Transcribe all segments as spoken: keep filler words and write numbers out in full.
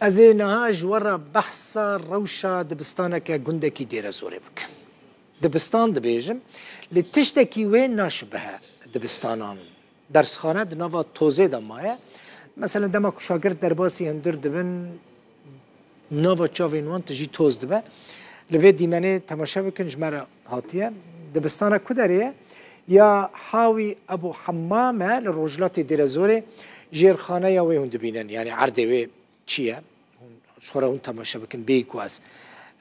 Ez ê niha ji we re behsa rewşa dibistaneke gundekî Dêrezorê bikim. Dibistan dibêjim, lê tiştekî wê naşibihe dibistanan. Dersxane di nava tozê de maye. Mesela dema ku şagirt derbasî hundir dibin, nava çavên wan tijî toz dibe. Li vê dîmenê temaşe bikin, ji me re hatiye. Dibistana ku derê ye? Ya Hawî Ebû Hemmam e, li rojhilatê Dêrezorê, jêrxaneya wê hûn dibînin, yanî erdê wê çi ye? Hûn, ji xwe re hûn temaşe bikin, bêyî ku ez,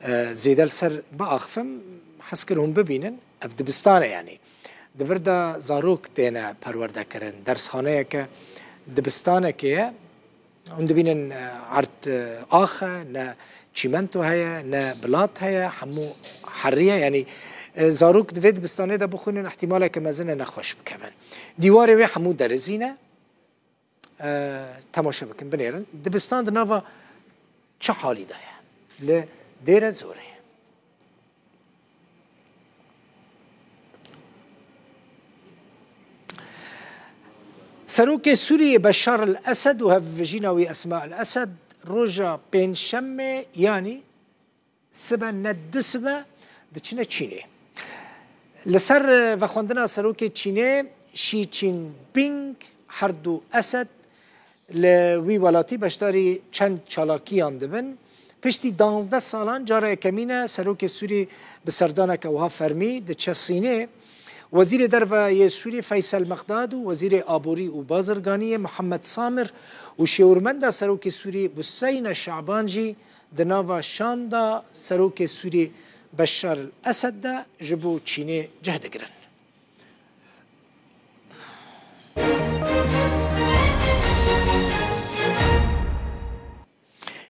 e, zêde li ser biaxifim, hez kir hûn bibînin. Ev dibistan e, yanî di vir de zarok têne perwerdekirin. Dersxaneyeke dibistanekê ye. Hûn dibînin, e, erd, e, ax e, ne çîmento heye, ne bilat heye, hemû herî ye. Yanî, e, zarok di vê dibistanê de bixwînin, ihtimaleke mezin e nexweş bikevin. Dîwarê wê hemû derizî ne. E, temaşe bikin, binêrin. Dibistan di nava çi halî de ye? Li Dêrezorê. Serokê Sûriyê Beşar el Esed û hevjîna wî Esma el Esed roja Pêncşemê, yanî sibe ne du sibe, diçine Çînê. Li ser, e, vexwendina serokê Çînê Xi Jinping, her du Esed li wî welatî beşdarî çend çalakiyan dibin. Piştî danzdeh salan cara yekemîn e serokê Sûrî bi serdaneke wiha fermî diçe Sînê. Wezîrê Derve yê Sûrî Feysel Mexdad û Wezîrê Aborî û Bazirganiyê Mihemed Samir û şêwirmenda serokê Sûrî Buseyne Şaban jî di nava şan de serokê Sûrî Beşar el Esed de ji bo Çînê cih digirin.